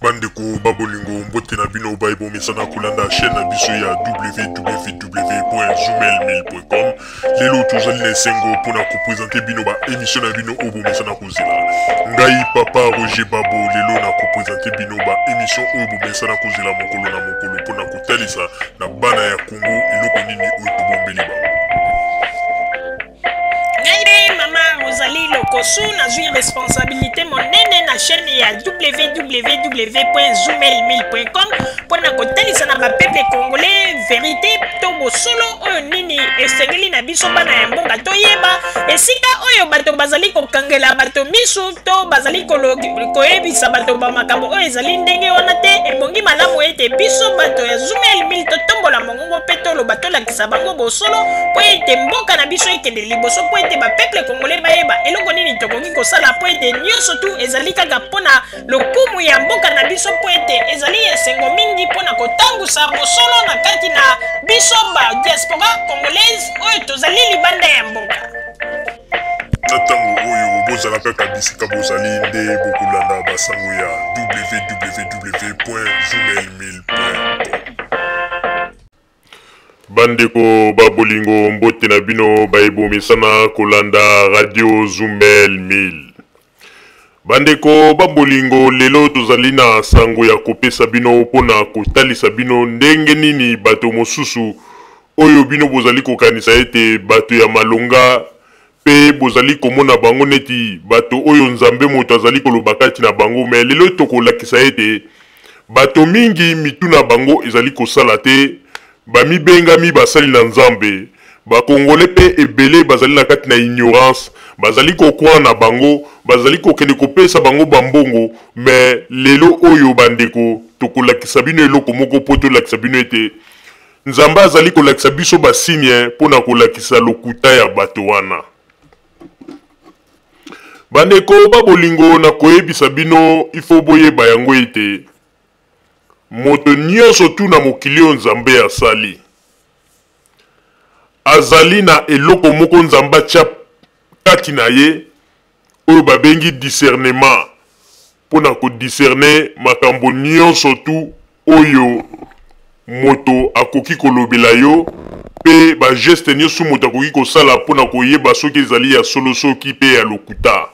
Bandeko ba bolingo, mbote na bino baye bomesana kolanda chaîne na biso ya www.zoomail1000.com. Lelo tozali na esengo mpona kopresente bino ba émission na bino oyo bomesana kozela. Ngai papa Roger Babo lelo na kopresente bino ba émission oyo bomesana kozela mokolo na mokolo mpona kotalisa na bana ya Congo eloko nini oyo tobombeli bango. Ngai nde mama Rosalie Lokosu, nazwi responsabilité monene na chaîne ya www.zoomail1000.com mpo na kotalisa na bapeuple congolais verité to bosolo oyo nini esengeli na biso bana ya mboka toyeba esika oyo bato bazali kokangela bato misu to bazali koyebisa bato ba makambo oyo ezali ndenge wana te. Ebongi malamu ete biso bato ya Zoomail 1000 totombola mongongo mpe toloba, tolakisa bango bosolo mpo ete mboka na biso ekende liboso, mpo ete bapeuple congolais bayeba eloko nini tokoki kosala, mpo ete nyonso tu ezali kaka mpo na lokumu ya mboka na biso, mpo ete ezali esengo mingi mpo na kotangusa bosolo na kati na biso ba diaspora congolaise oyo tozali libanda ya mboka. Na ntango oyo bozala kaka bisika bozali nde bokolanda basango ya www.zoomail1000.com. Bandeko ba bolingo, mbote na bino baye bomesana kolanda radio Zumel 1000. Bandeko ba bolingo, lelo tozali na sango ya kopesa bino mpo na kotalisa bino ndenge nini bato mosusu oyo bino bozali kokanisa ete bato ya malonga mpe bozali komona bango neti bato oyo Nzambe moto azali koloba kati na bango, me lelo tokolakisa ete bato mingi mitu na bango ezali kosala te, bamibengami basali na Nzambe. Bakongole mpe ebele bazali na kati na ignorance, bazali kokroire na bango, bazali kokende kopesa bango bambongo. Me lelo oyo bandeko, tokolakisa bino eloko moko mpo tolakisa bino ete Nzambe azali kolakisa biso basigne mpo na kolakisa lokuta ya bato wana. Bandeko ba bolingo, na koyebisa bino, ifo boyeba yango ete moto nyonso tu na mokili oyo Nzambe asali azali na eloko moko Nzambe atya kati na ye oyo babengi discernement, mpo na kodiscerne makambo nyonso tu oyo moto akoki kolobela yo mpe bageste nyonso moto akoki kosala mpo na koyeba soki ezali ya solo soki mpe ya lokuta.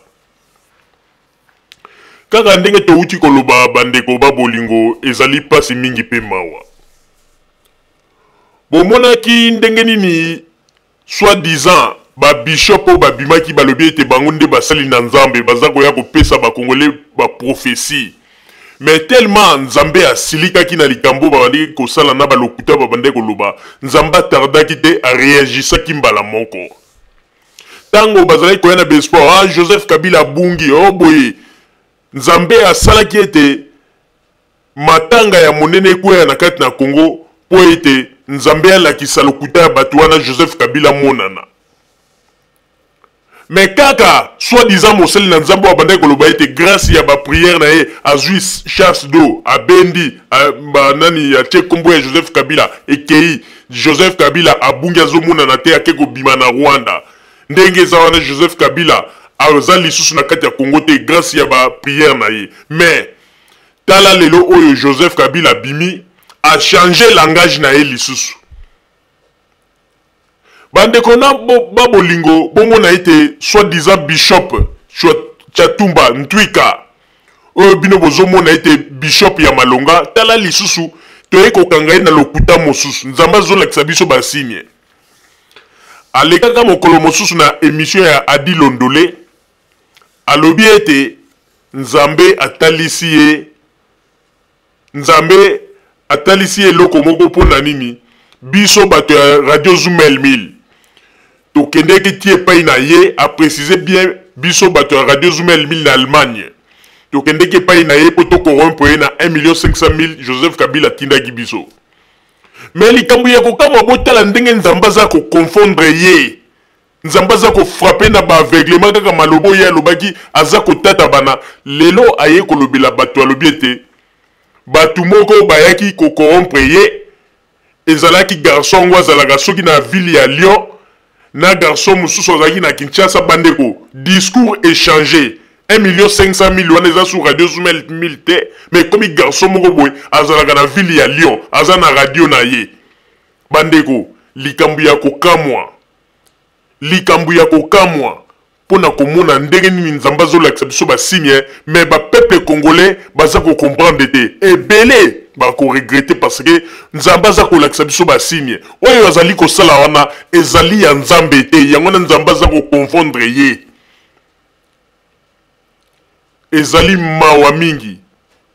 Kaka ndenge touti koloba, bandeko ba bolingo, ezali mpasi mingi mpe mawa. Bomonaki ndenge nini soit disant ba bishop oyo babimaki balobi ete bango nde basali na Nzambe, baza koya kopesa ba Congolais ba prophetie. Mais tellement Nzambe asilikaki na likambo babandaki kosala na balokuta babandaki koloba, Nzambe atardaki te, areagisaki mbala moko. Ntango bazalaki koya na baespoir, ah, Joseph Kabila abungi, oh boye, Nzambe asalaki ete matanga ya monene ekweya na kati na Congo mpo ete Nzambe alakisa lokuta ya bato wana, Joseph Kabila monana. Mais kaka soi-disant mosali na Nzambe oyo abandaki koloba ete grâce ya ba prière na ye azwi chasse d'eau, abendi ba nani, atie kombo ya Joseph Kabila, ekei Joseph Kabila abungi, azomonana te, ake kobima na Rwanda. Ndenge eza wana, Joseph Kabila aza lisusu na kati ya Congo te grâce ya ba prière na ye. Mais tala lelo oyo Joseph Kabila abimi, a changer langage na ye lisusu. Bandeko na ba bolingo, bomona ete soi-disant bishop Tshatumba Ntwika oyo bino bozomona ete bishop ya malonga, tala lisusu toye kokanga ye na lokuta mosusu. Nzambe azolakisa biso basigne. Alekaka mokolo mosusu na emission ya Adi Londole, alobi ete Nzambe atalisi ye, Nzambe atalisi ye eloko moko. Mpo na nini biso bato ya radio Zumel 1000 tokendeki ti epai na ye? Aprécise bien, biso bato ya radio Zumel 1000 na Allemagne tokendeki epai na ye mpo tokorrompre ye na 1 million 500 000 Joseph Kabila atindaki biso. Me likambo ya kokamwa, botala ndenge Nzambe aza koconfondre ye, Nzambe aza kofrape na baaveuglement. Kaka maloba oyo ye alobaki, aza kotatabana. Lelo aye kolobela bato, alobi ete bato moko bayaki kokorompre ye. Ezalaki garçon yango azalaka soki na ville ya Lyon, na garçon mosusu azalaki na Kinshasa. Bandeko, discours échangé. 1 million 500 mille wana eza sur radio zumel 1000 te, mais ekomi garçon moko boye azalaka na ville ya Lyon, aza na radio na ye. Bandeko, likambo ya kokamwa, likambo ya kokamwa mpo na komona ndenge nini Nzambe azolakisa biso basigne, mais bapeuple congolais baza kocomprendre te. Ebele bakoregrete parce que Nzambe aza kolakisa biso basigne. Oyo azali kosala wana ezali ya Nzambe te, yango wana Nzambe aza koconfondre ye. Ezali mawa mingi.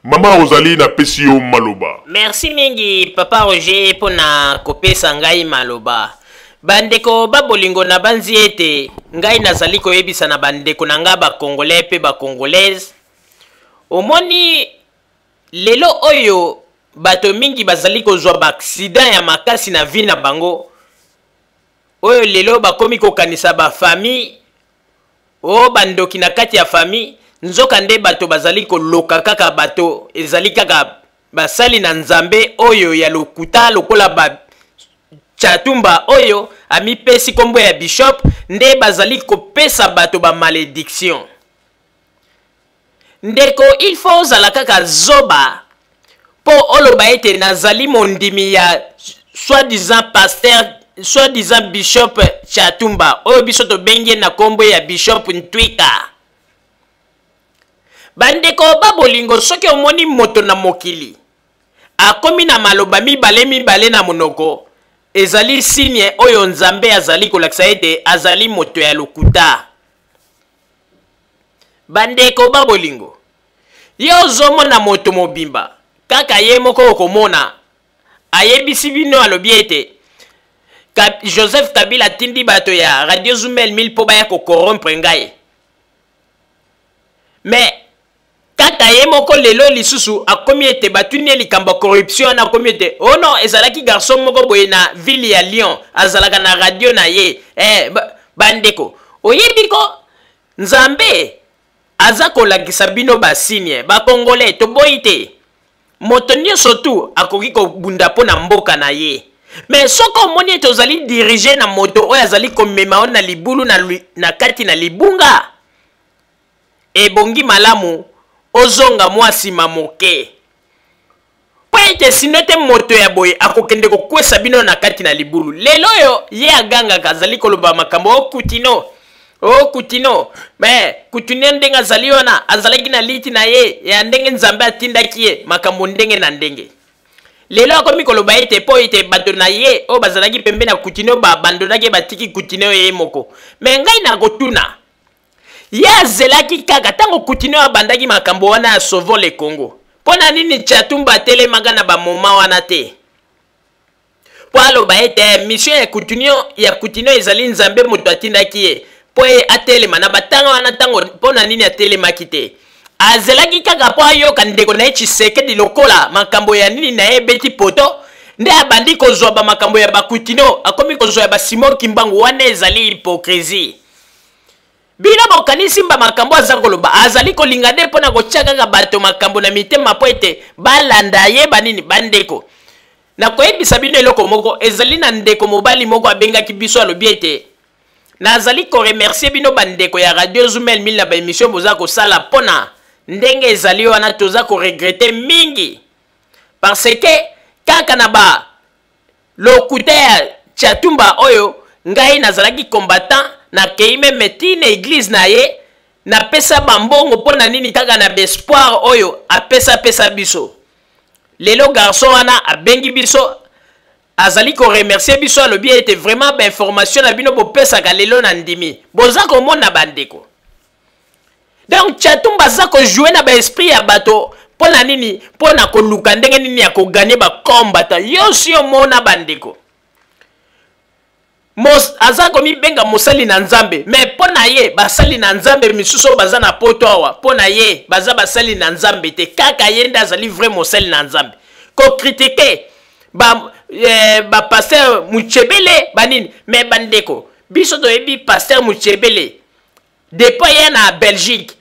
Mama Rosalie, napesi yo maloba. Merci mingi papa Roger mpo na kopesa ngai maloba. Bandeko ba bolingo, nabanzi ete ngai nazali koyebisa na bandeko na ngai ba Congolais mpe ba Congolaise, omoni lelo oyo bato mingi bazali kozwa ba accident ya makasi na vie na bango, oyo lelo bakomi kokanisa ba famille o bandoki na kati ya famille, nzoka nde bato bazali koloka kaka bato, ezali kaka basali na Nzambe oyo ya lokuta lokola ba Tshatumba oyo amipesi kombo ya bishop, nde bazali kopesa bato ba malediction. Ndeko, il faut ozala kaka zoba mpo oloba ete nazali mondimi ya soi-disant pasteur, soi-disant bishop Tshatumba oyo biso tobengi ye na kombo ya bishop Ntwika. Bandeko ba bolingo, soki omoni moto na mokili akomi na maloba mibale mibale na monoko, ezali signe oyo Nzambe azali kolakisa ete azali moto ya lokuta. Bandeko ba bolingo, yo ozomona moto mobimba kaka ye moko, okomona ayebisi bino, alobi ete Joseph Kabila atindi bato ya Radio Zumel 1000 mpo baya kokorompre ngai. Mais kaka ye moko lelo lisusu akomi ete batuni ye likambo ya corruption wana, akomi ete oh non, ezalaki garçon moko boye na ville ya Lyon, azalaka na radio na ye. Bandeko, oyebi ko Nzambe aza kolakisa bino basigne. Bakongole, toboyi te moto nyonso tu akoki kobunda mpo na mboka na ye, mais soki omoni ete ozali dirige na moto oyo azali komema yo na libulu, na kati na libunga, ebongi malamu ozonga mwa nsima moke, mpo ete sino te moto ya boye akokende kokwesa bino na kati na libulu. Lelo oyo ye agangaka, azali koloba makambo o Kutino, o Kutino, me Kutino ndenge azali wana, azalaki na liti na ye ya ndenge Nzambe atindaki ye, makambo ndenge na ndenge. Lelo akomi koloba ete mpo ete bato na ye oyo bazalaki pembeni ya Kutino babandonaki ye, batiki Kutino ye moko. Me ngai nakotuna ye, azelaki kaka ntango Kutino abandaki makambo wana ya Sauvons le Congo, mpo na nini Tshatumba atelemaka na bamoma wana te mpo aloba ete mission ya Kutino, ya Kutino ezali Nzambe moto atindaki ye mpo ye atelema na batanga wana? Ntango mpo na nini atelemaki te? Azelaki kaka mpo ayoka ndeko na ye Tshisekedi lokola makambo ya nini na ye ebeti poto, nde abandi kozwa bamakambo ya bakutino, akomi kozwa ya basimon Kimbangu. Wana ezali hypocrisie. Bino bokanisi mba makambo aza koloba, azali kolinga nde mpo na kotia kaka bato makambo na mitema mpo ete balanda ye banini. Bandeko, nakoyebisa bino eloko moko. Ezali na ndeko mobali moko abengaki biso, alobi ete nazali koremercier bino bandeko ya Radio Zumel 1000 na baemission boza kosala, mpo na ndenge ezali wana toza koregrete mingi, parce que kaka na ba lokuta ya Tshatumba oyo, ngai nazalaki combattant, nakei meme ti na eglise na ye, napesa bambongo. Mpo na nini? Kaka na baespoir oyo apesapesa biso. Lelo garçon wana abengi biso, azali koremercier biso, alobi ete vraiment bainformation na bino bopesaka lelo na ndimi. Boza komona bandeko, donc Tshatumba aza kojoue na baesprit ya bato. Mpo na nini? Mpo na koluka ndenge nini ya koganye bakombata. Yo si omona bandeko, aza komibenga mosali na Nzambe, me mpo na ye basali na Nzambe misusu oyo baza na poto awa, mpo na ye baza basali na Nzambe te. Kaka ye nde azali vrai mosali na Nzambe. Kokritike bapasteur ba Muchebele banini, me bandeko, biso toyebi pasteur Muchebele depuis ye na Belgique.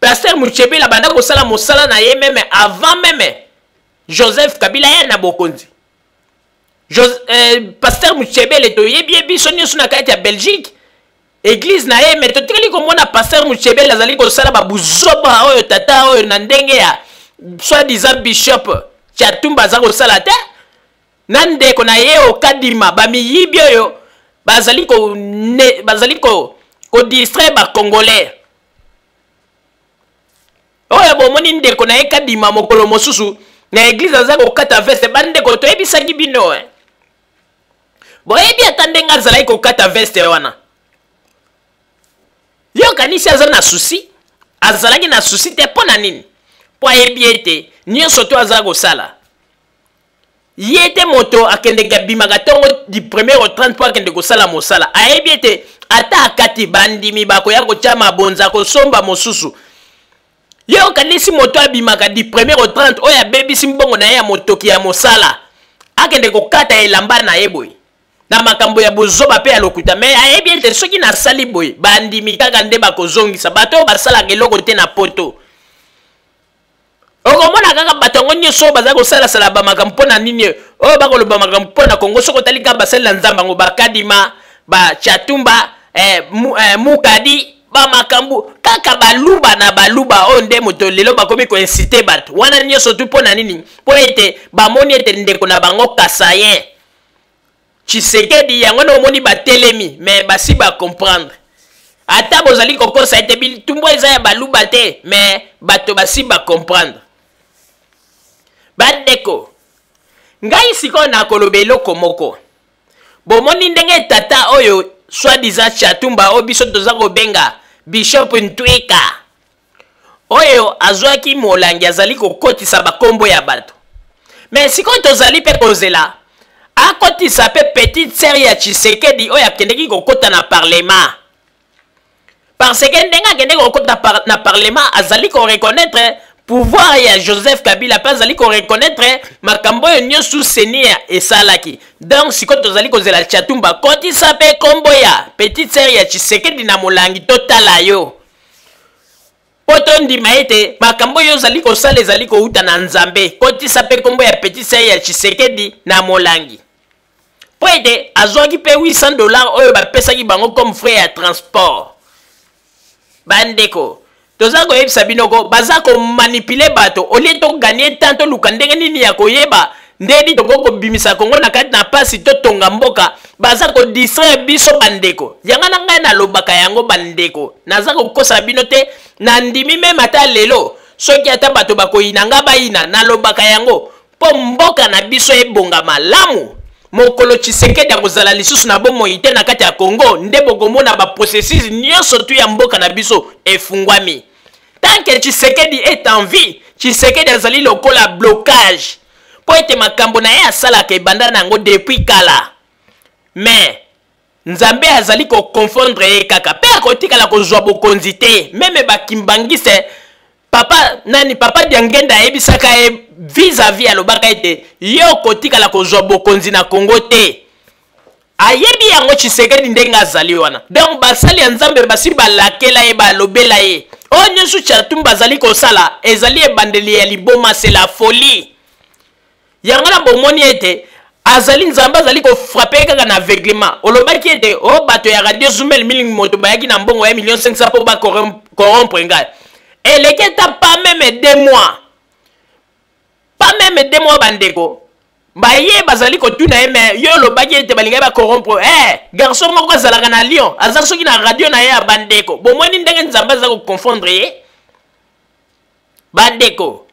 Pasteur Muchebele abanda kosala mosala na ye meme avant meme Joseph Kabila ye na bokonzi. Pasteur Muchebele toyebi ye biso nyonso na kati ya Belgique. Eglise na ye, mais totikali komona pasteur Muchebel azali kosala ba buzoba oyo tata oyo na ndenge ya soit disant bishop Tshiatumba aza kosala te na ndeko na ye Okadima, bamiyibi oyo bazali ko ne, bazali ko ko distraire ba congolais. Oyo bomoni ndeko na ye Kadima mokolo mosusu na eglise aza kokata veste, bandeko toyebisaki bino eh. Boyebi ata ndenge azalaki kokata veste wana. Yo okanisi aza na souci? Azalaki na souci te mpo na nini? Mpo ayebi ete nyonso to aza kosala ye te moto akendeke abimaka ntongo du premier au 30 mpo akende kosala mosala. Ayebi ete ata akati bandimi bakoya kotya mabonza kosomba mosusu. Ye okanisi moto abimaka du premier au 30 oyo abebisi mbongo na ye ya motoki ya mosala akende kokata elamba na ye boye na makambo ya bozoba mpe ya lokuta? Me ayebi ete soki nasali boye bandimi kaka nde bakozongisa. Bato oyo basalaka eloko te na poto, okomona kaka bato yango nyonso oyo baza kosalasala bamakambo mpo na nini oyo bakoloba makambo mpo na Kongo. Soki otali kaka basali na Nzambe yango, bakadima, bachatumba, mukadi, bamakambo kaka baluba na baluba oyo nde moto lelo bakomi koincite bato wana nyonso tu mpo na nini? Mpo ete bamoni ete ndeko na bango kasayen Tshisekedi yango nde omoni batelemi, me basi bacomprendre. Ata bozali kokosa ete bitumbu eza ya baluba te, me bato basi bacomprendre. Bandeko, ngai sikoyo nakoloba eloko moko. Bomoni ndenge tata oyo soi-disant Tshiatumba oyo biso toza kobenga Bishop Ntwika oyo azwaki molangi azali kokotisa bakombo ya bato, me sikoyo tozali mpe kozela akotisa mpe petite sœur ya Tshisekedi oyo akendeki kokota na parlement, parce que ndenge akendeki kokota na parlement azali koreconnaître pouvoir ya Joseph Kabila mpe azali koreconnaître makambo oyo nyonso CENI esalaki. Donc sikoyo tozali kozela Tshiatumba kotisa mpe kombo ya petite sœur ya Tshisekedi na molangi, totala yo mpo tondima ete makambo oyo ozali kosala ezali kouta na Nzambe. Kotisa mpe kombo ya petite sœur ya Tshisekedi na molangi mpo ete azwaki mpe $800 oyo bapesaki bango comme frais ya transport. Bandeko, toza koyebisa bino ko baza komanipule bato olie toganye temps, toluka ndenge nini ya koyeba ndeni tokoki kobimisa Kongo na kati na pasi, totonga mboka. Baza kodistraire biso bandeko. Yango na ngai nalobaka yango bandeko, naza kokosa bino te, nandimi meme ata lelo soki ata bato bakoyina nga bayina, nalobaka yango mpo mboka na biso ebonga malamu. Mokolo Tshisekedi akozala lisusu na bomoi te na kati ya Congo, nde bokomona ba processus nyonso tu ya mboka na biso efungwami. Tant que Tshisekedi est en vie, Tshisekedi azali lokola blocage mpo ete makambo na ye asalaka ebanda na yango depuis kala, mais Nzambe azali koconfondre ye kaka mpe akotikala kozwa bokonzi te. Meme bakimbangise papa nani papa Diangenda ayebisaka ye vis-à-vis, alobaka ete yo okotikala kozwa bokonzi na Congo te. Ayebi yango Tshisekedi ndenge azali wana. Donc basali ya Nzambe basi balakela ye, balobela ye oyo nyonso Tshiatumba azali kosala ezali ebandeli ya liboma, c'est la folie. Yango na bomoni ete azali Nzambe azali kofrape kaka na aveuglement. Olobaki ete o oh, bato ya radio Zumel milingi moto bayaki na mbongo ya million 500 mpo bacorrompre ngai. Eleki ata pas meme 2 mois, pas meme 2 mois, bandeko baye bazali kotuna ye, me yo olobaki ete balingaki bacorrompre. Eh, garçon moko azalaka na Lyon, aza soki na radio na ye ya bandeko. Bomoni ndenge Nzambe aza koconfondre ye. Bandeko,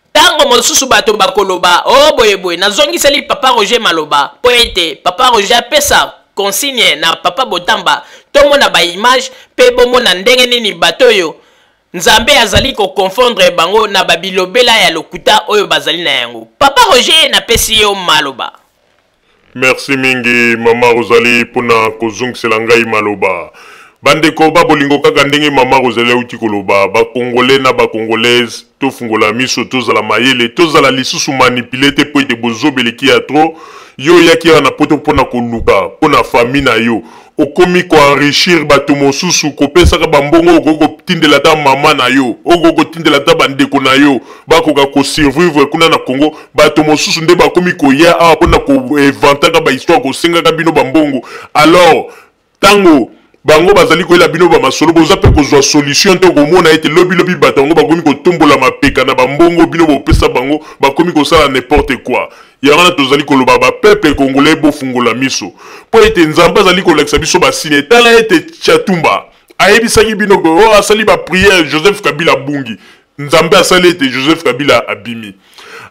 ntango mosusu bato bakoloba o oh, boyeboye. Nazongiseli papa Roger maloba mpo ete papa Roger apesa consigne na papa Botamba, tomona baimage mpe bomona ndenge nini bato oyo Nzambe azali koconfondre bango na babilobela ya lokuta oyo bazali na yango. Papa Roger, napesi yo maloba. Merci mingi mama Rosalie mpona kozongisela ngai maloba. Bandeko ba bolingo, kaka ndenge mama Rosalie auti koloba, bakongolais na bakongolaise, tofungola miso, tozala mayele, tozala lisusu manipule te mpo ete bozobeleki ya trop. Yo oyaki awa na poto mpona koluka mpona famille na yo, okomi koenrichir bato mosusu, kopesaka bambongo okoki kotindela ata mama na yo, okoki kotindela ata bandeko na yo bakoka kosurvivre kuna na Congo. Bato mosusu nde bakomi koya awa mpona koevantaka bahistoire, kosengaka bino bambongo. Alors ntango Bango bazali koyela bino ba masolo, boza pe kozwa solution te. Okomona ete lobi lobi bato yango bakomi kotombola mapeka na ba mbongo bino bopesa bango, bakomi kosala n'importe quoi. Yango wana tozali koloba ba peuple congolais bofungola miso, po ete Nzambe azali kolakisa biso ba signe. Tala ete Tshatumba ayebisaki bino ke oh, asali ba prière Joseph Kabila abungi. Nzambe asali ete Joseph Kabila abimi.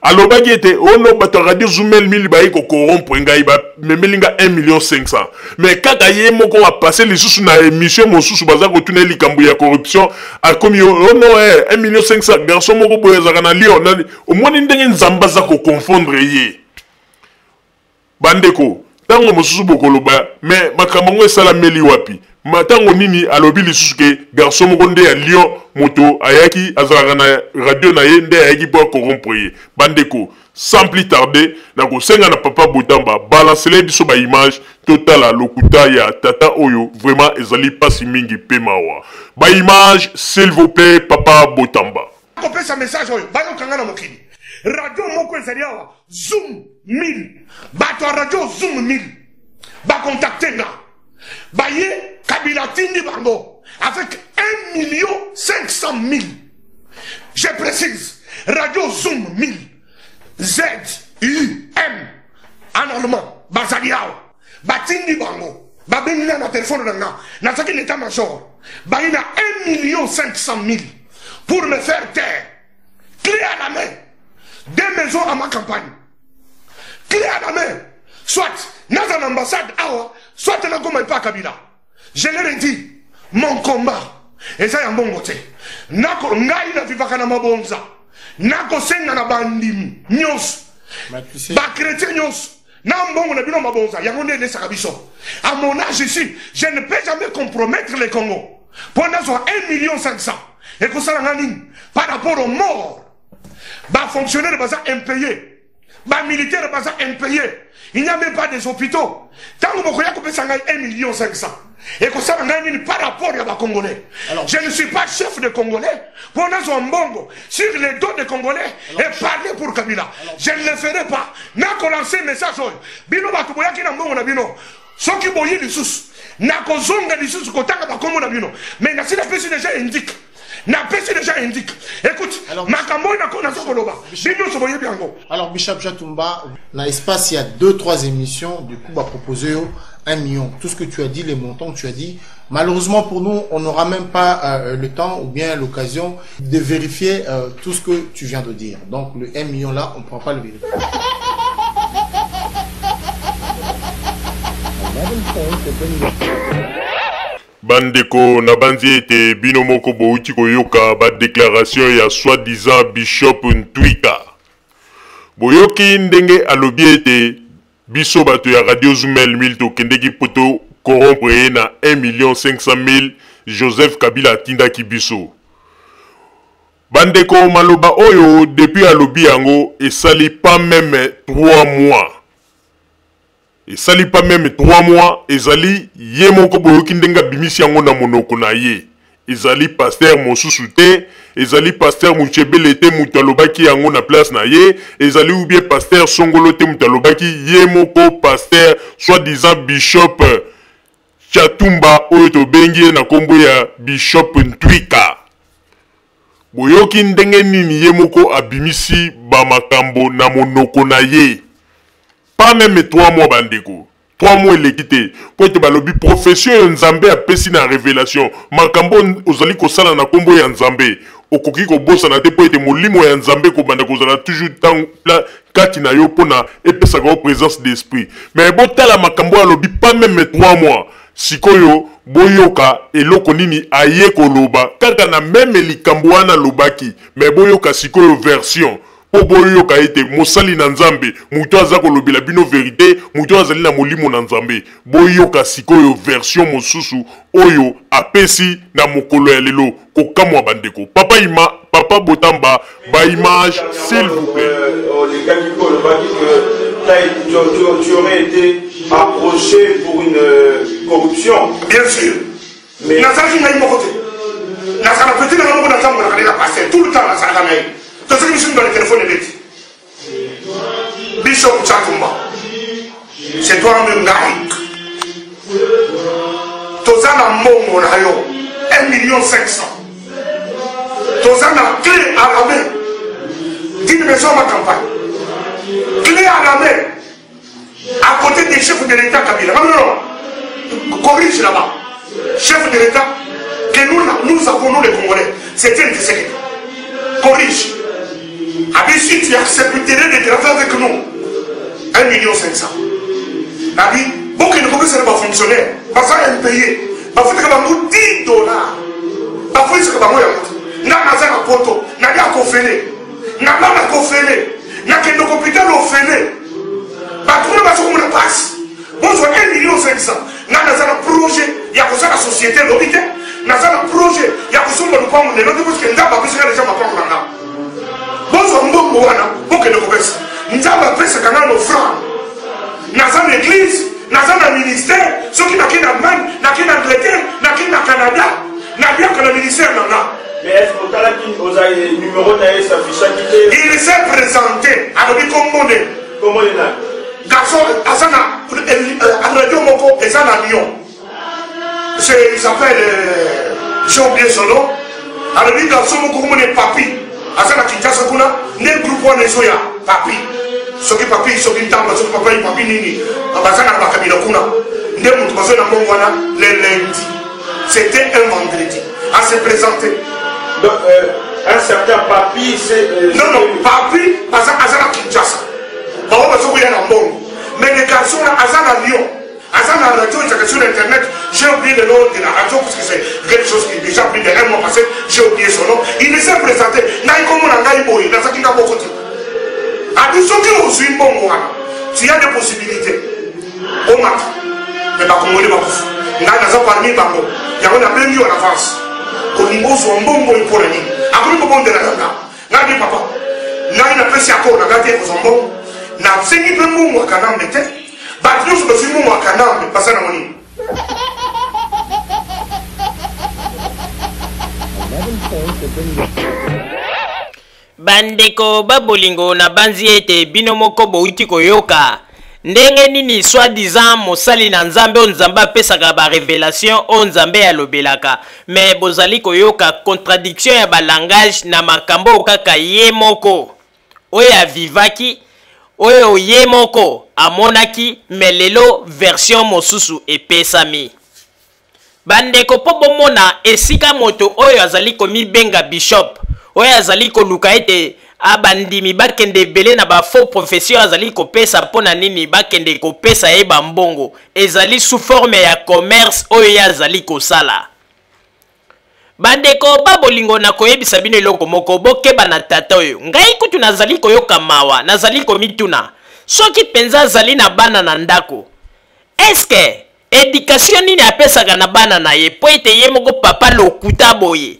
Alobaki ete oh no, bato ya Radio Zumel 1000 baye ko corrompre ngai, bamemeli nga 1 million 500. Mais kaka ye moko apasse lisusu na émission mosusu, baza kotuna ye likambo ya corruption, akomi oh no, eh, 1 million 500, garçon moko boye azalaka na Lyon. Nani? Omoni ndenge Nzambe aza ko confondre ye. Bandeko, tango mosusu bokoloba, mais makambo yango esalameli wapi? Ma tango nini alobi lisusu ke garçon moko nde ya Lyon moto ayaki, azalaka na radio na ye nde ayaki po a corrompre ye? Bandeko, sans plus tarder, nakosenga na papa Botamba balancele biso ba images totala lokuta ya tata oyo, vraiment ezali pasi mingi pe mawa. Ba images s'il vous plait papa Botamba. Kopesa message oyo bayoka nga na mokili. Radio moko ezali awa Zoom 1000, bato ya radio Zoom 1000 bacontacte nga, baye Kabila atindi bango avec 1 million 500 mille. Je précise, radio Zoom 1000, Z U M en allemand, bazali awa batindi bango, babengi nga na telefone na nga, nazalaki na état major, baye na 1 million 500 mille pour me faire taire. Clé à la main, deux maisons à ma campagne, clé à la main, soit naza na ambassade awa, soit nakoma epa Kabila. Je leur ai dit, mon combat eza ya mbongo te. Nako ngai na vivaka na mabonza, nakosenga na bandimi nyonso, ba chrétien nyonso, na mbongo na bino mabonza yango nde elesaka biso. À mon âge ici, je ne peux jamais compromettre le Congo mpo nazwa 1 million 500. Ekosala nga nini par rapport aux morts? Ba fonctionnaires baza impayés, ba militaires baza impayés, il n'y a même pas des hôpitaux. Ntango bokoya kopesa ngai 1 million 500, ekosala ngai nini par rapport ya ba Congolais? Alors, je ne suis pas chef de Congolais mpo nazwa mbongo sur les dos des Congolais et parler pour Kabila. Alors, je ne le ferai pas. Nakolancer message oyo, bino bato boyaki na mbongo na bino, soki boyi lisusu nakozonga lisusu kotanga bakombo na bino. Mais nasi napesi déjà indique, napesi déjà indique. Écoute, makambo oyo nazo koloba, bino nyonso boyebi yango. Alors Bishop Tshatumba, na espace il y a 2-3 émissions, du coup va proposer 1 million. Tout ce que tu as dit, les montants que tu as dit, malheureusement pour nous, on n'aura même pas le temps ou bien l'occasion de vérifier tout ce que tu viens de dire. Donc le 1 million là, on ne pourra pas le vérifier. Bandeko, nabanzi ete bino moko bouti koyoka ba déclaration ya soi-disant Bishop Ntwika. Boyoki ndenge alobi ete biso bato ya Radio Zumel 1000 tokendeki po to corrompre ye na 1 million 500 mille Joseph Kabila atindaki biso. Bandeko, maloba oyo depuis alobi yango esali pas meme 3 mois. Esali pas meme 3 mois, ezali ye moko boyoki ndenge abimisi yango na monoko na ye. Ezali pasteur mosusu te, ezali pasteur Muchebele te moto alobaki yango na place na ye, ezali ou bien pasteur Songolo te moto alobaki, ye moko pasteur soi-disant Bishop Tshatumba oyo tobengi ye na kombo ya Bishop Ntwika. Boyoki ndenge nini ye moko abimisi ba makambo na monoko na ye. Pas meme 3 mois bandeko. 3 mois eleki te po ete balobi prophetie oyo Nzambe apesi na revelation, makambo ozali kosala na kombo ya Nzambe okoki kobosana te po ete molimo ya Nzambe ekobanda kozala toujours tango kati na yo pona epesaka yo présence d'esprit. Mais botala makambo oyo alobi pas meme 3 mois. Sikoyo boyoka eloko nini aye koloba kaka na meme likambo wana alobaki, mais boyoka sikoyo version po boyoka ete mosali na Nzambe, moto aza kolobela bino verite, moto azali na molimo na Nzambe. Boyoka sikoyo version mosusu oyo apesi na mokolo ya lelo. Kokamwa bandeko. Papa Ima, Papa Botamba, ba image s'il vous plaît. Olekaki mpe olobaki que tu aurais été approché pour une corruption. Bien sûr. Mais nazalaki ngai moko te, nazala petit nanga moko natambolaka nde na pasteur tout le temps, nazalaka na ye, tozalaki biso mibale. Telefone ebeti, Bishop Tshatumba, c'est toi même. Ngai Toza na mbongo na yo 1 million 500. Toza na clé à la main d'une maison à ma campagne. Clé à la main à côté des chefs de l'État Kabila. Non, non, non. Corrige là-bas. Chef de l'État que nous, nous avons, nous les Congolais, c'est un Tshisekedi. Corrige. Abi, si tu accepterais de travailler avec nous, 1 million 500. Nabi, bokende kopesana bafonctionnaire baza impayé, bafutaka bango 10 $, bafutisaka bango yango te. Nga naza na poto, nalia kofele, nalala kofele, nakende hôpital ofele. Bato kuna bazokomona pasi. Bozwa 1 million 500. Nga naza na projet ya kosala société lobi te, naza na projet ya kosomba lupango lelo te, parce que Nzambe apesaka deja mapango na nga. Bozwa mbongo wana, bokende kopesa. Nzambe apesaka nano franc. Naza na église, naza na ministère. Soki nakei na Allemagne, nakei na Angleterre, nakei na Canada, naliaka na ministère na nga. Mais est ce que otalaki ozali numéro na ye s'affichaki te? Il s'est présenté, alobi kombo ne. Kombo ne nani? Garçon aza na radio moko eza na Lyon. C'est, il s'appelle, j'ai oublié son nom. Alobi garçon moko kombo ne Papi, aza na Kinshasa kuna nde groupe wana ezoya. Papi, soki Papi, soki Ntamba, soki Papa, Papi nini, baza na bakabila kuna nde moto bazoya na mbongo wana le lundi. C'était un vendredi à se présenter. Donc un certain Papi, c'est Non, non, Papi aza na Kinshasa, bango bazokoya na mbongo. Mais le garçon là aza na Lyon, aza na radio ezalaka sur internet. J'ai oublié le nom de la radio parce que c'est quelque chose qui est déjà plus de un mois passé. J'ai oublié son nom. Il s'est présenté: ngai komona ngai boye, nazalaki nga moko te. Abi soki ozwi mbongo wana, tu as des possibilités omata, mais bakongoli bakufa, ngai naza parmi bango. Yango nabengi yo en avance. Olingi ozwa mbongo oyo mpona nini? Akomi kobondela na nga. Ngai bi papa, ngai napesi accord na ngai te kozwa mbongo. Nasengi mpe mbongo ya Kanambe te. Bato nyonso bazwi mbongo ya Kanambe, baza nango nini? Bandeko babolingo, nabanzi ete bino moko bouti koyoka ndenge nini soi-disant mosali na Nzambe oyo Nzambe apesaka barévélation, oyo Nzambe alobelaka, mais bozali koyoka contradiction ya balangage na makambo oyo kaka ye moko oyo avivaki, oyo ye moko amonaki, mais lelo version mosusu epesami. Bandeko, mpo bomona esika moto oyo azali komibenga bishop, oyo azali koluka ete abandimi bakende ebele na bafaux prophétie oyo azali kopesa, mpo na nini bakende kopesa ye bambongo, ezali sous forme ya commerce oyo ye azali kosala. Bandeko babolingo, na koyebisa bino eloko moko: bokeba na tata oyo. Ngai kutu nazali koyoka mawa, nazali komituna soki mpenza azali na bana na ndako, eske éducation nini apesaka na bana na ye, mpo ete ye moko papa lokuta boye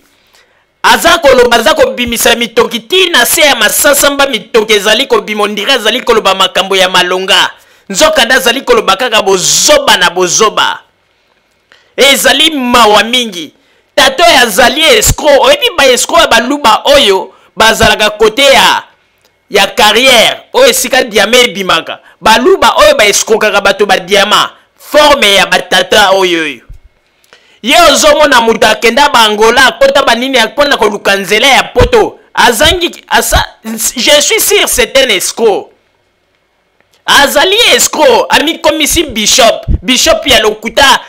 aza koloba, aza kobimisa mitoki ntina se ya masasamba, mitoki ezali kobima, on dirait azali koloba makambo ya malonga, nzokande azali koloba kaka bozoba na bozoba. Ezali mawa mingi. Tata oyo azali escroc. Oyebi baescroc ya baluba oyo bazalaka kote ya carrière oyo esika diamant ebimaka, baluba oyo baescrokaka bato badiamant, forme ya batata oyo. Oyo ye ozomona moto akenda baangola, akota banini mpona koluka nzela ya poto, azangi asa. Je suis sûr, c'est un escroc, azali escroc. Amikomisi bishop, bishop ya lokuta,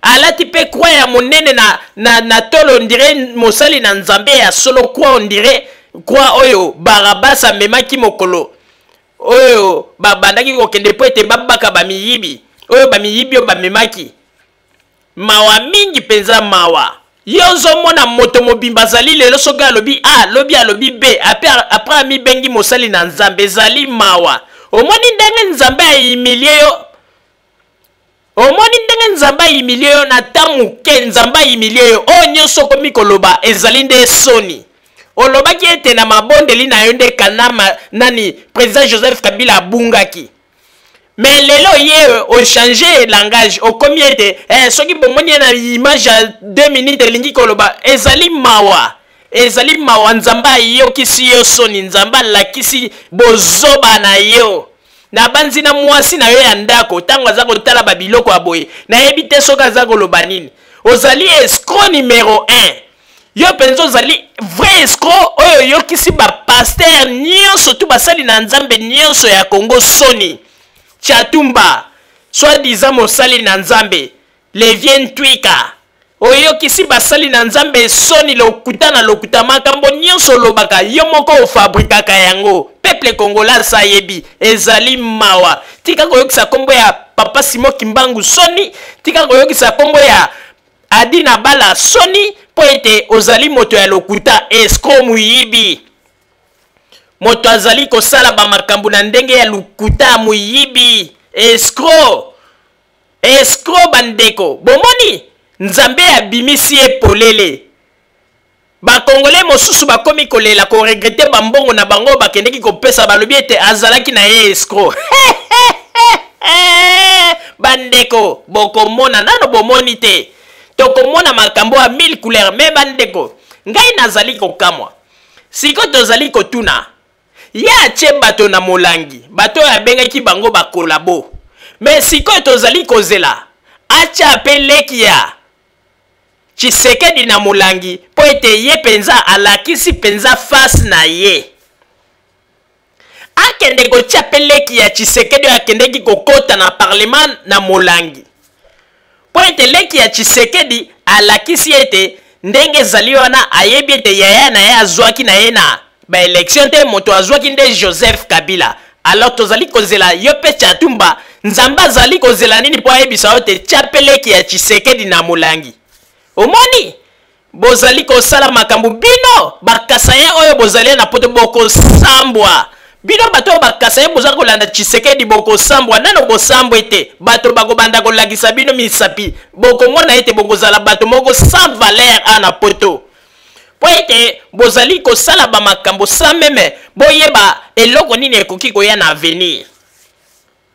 alati mpe croix ya monene na tolo, on dirait mosali na Nzambe ya solo. Croix, on dirait croix oyo Barabas amemaki mokolo oyo babandaki kokende mpo ete babaka bamiyibi oyo, bamiyibi oyo bamemaki. Mawa mingi mpenza, mawa. Ye ozomona moto mobimba azali lelo soki alobi A, lobi alobi B, après amibengi mosali na Nzambe. Ezali mawa. Omoni ndenge Nzambe ahumilie yo? Omoni ndenge Nzambe ahumilie yo? Na ta moke Nzambe ahumilie yo. Oyo nyonso okomi koloba ezali nde soni. Olobaki ete na mabondeli na yo nde kanama nani, président Joseph Kabila abungaki, mais lelo ye ochange langage, okomi ete soki bomoni ye na image ya 2 minutes elingi koloba. Ezali mawa, ezali mawa. Nzambe ayokisi yo soni, Nzambe alakisi bozoba na yo. Nabanzi na mwasi na yo ya ndako ntango aza kotala babiloko ya boye, nayebi te soki aza koloba nini. Ozali escroc numero 1. Yo mpenza ozali vrai escroc oyo oyokisi bapasteur nyonso tu basali na Nzambe nyonso ya Congo soni. Tshatumba, soi-disant mosali na Nzambe, Levie Ntwika, oyokisi basali na Nzambe soni, lokuta na lokuta, makambo nyonso olobaka yo moko ofabrikaka yango. Peuple congolais asa ayebi, ezali mawa. Tika koyokisa kombo ya Papa Simon Kimbangu soni, tika koyokisa kombo ya Adi na Bala soni, mpo ete ozali moto ya lokuta, escroc, moyibi. Moto azali kosala bamakambo na ndenge ya lokuta, moyibi, escroc. Escroc bandeko, bomoni Nzambe abimisi ye polele. Ba Congolais mosusu bakomi kolela, ko regretter ba mbongo na bango bakendeki kopesa, balobi ete azalaki na ye escroc. Bandeko, bokomona nano bomoni te. Tokomona makambo ya mille couleurs, mais bandeko, ngai nazali kokamwa. Siko tozali kotuna, ye atie bato na molangi, bato oyo abengaki bango ba collabo. Mais sikoyo tozali kozela atia pe leki ya Tshisekedi na molangi mpo ete ye mpenza alakisi mpenza face na ye. Akende kotia pe leki ya Tshisekedi oyo akendeki kokota na parlement na molangi. Mpo ete leki ya Tshisekedi alakisi ete ndenge ezali wana ayebi ete yaya na ye azwaki na ye na ba election te, moto azwaki nde Joseph Kabila. Alors tozali kozela yo pe Tshatumba, Nzambe azali kozela nini mpo ayebisa yo te tia pe leki ya Tshisekedi na molangi. Omoni? Bozali kosala makambo bino bakasaye oyo bozali na poto bokosambwa. Bino bato oyo bakasaye boza kolanda Tshisekedi bokosambwa, nano bosambwe te. Bato bakobanda kolakisa bino misapi, bokomona ete bokozala bato moko sans valeur a na poto. Po ete bozali kosala ba makambo sans meme boyeba eloko nini ekoki koya na avenir.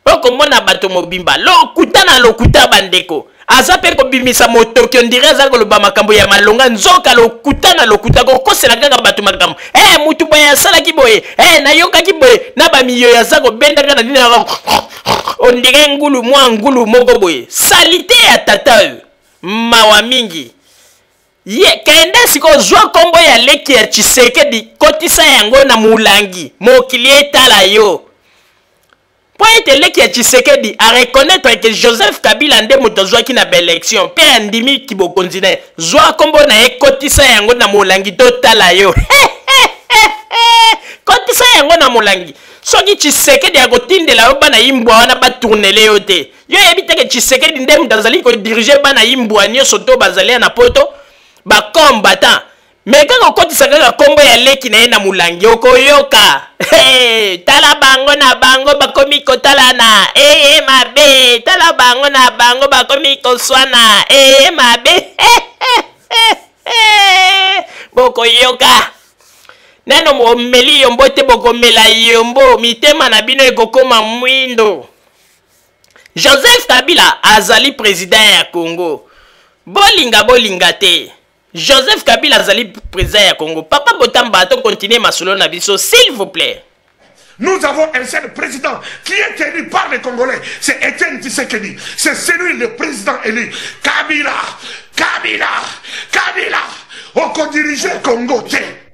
Okomona bato mobimba lokuta na lokuta bandeko. Aza pe kobimisa motoki on dirait aza koloba makambo ya malonga, nzoka lokuta na lokuta, kokosela kaka bato makambo. Mutu boye asalaki boye, nayokaki boye, na ba miyoyo aza kobendaka na nini, on dirait ngulu, mwa ngulu moko boye. Salite ya tata oyo, mawa mingi. Ye, kende sikoyo zwa kombo ya leki ya Tshisekedi, kotisa yango na mulangi, mokili etala yo. Mpo ete leki ya Tshisekedi a reconnaître que Joseph Kabila nde moto azwaki na ba election mpe andimi kibokonzi na ye, zwa kombo na ye kotisa yango na molangi totala yo. Kotisa yango na molangi. Soki Tshisekedi akotindela yo bana imbwa wana ba tournele yo te. Yo oyebi te ke Tshisekedi nde moto azali ko diriger bana imbwa nyonso to bazali na poto ba combattant. Mais kaka okotisa kaka kombo ya leki na ye na molangi okoyoka. Hey, tala bango na bango bakomi kotalana eye mabe, tala bango na bango bakomi koswana eye mabe. Bokoyoka nano omeli yombo te, bokomela yombo, mitema na bino ekokoma mwindo. Joseph Kabila azali president ya Congo, bolinga bolinga te. Joseph Kabila azali président ya Congo. Papa Botamba, to continuer masolo na biso, s'il vous plaît. Nous avons un seul président qui est élu par les Congolais. C'est Etienne Tshisekedi. C'est celui le président élu. Kabila, Kabila, Kabila. On peut diriger Congo.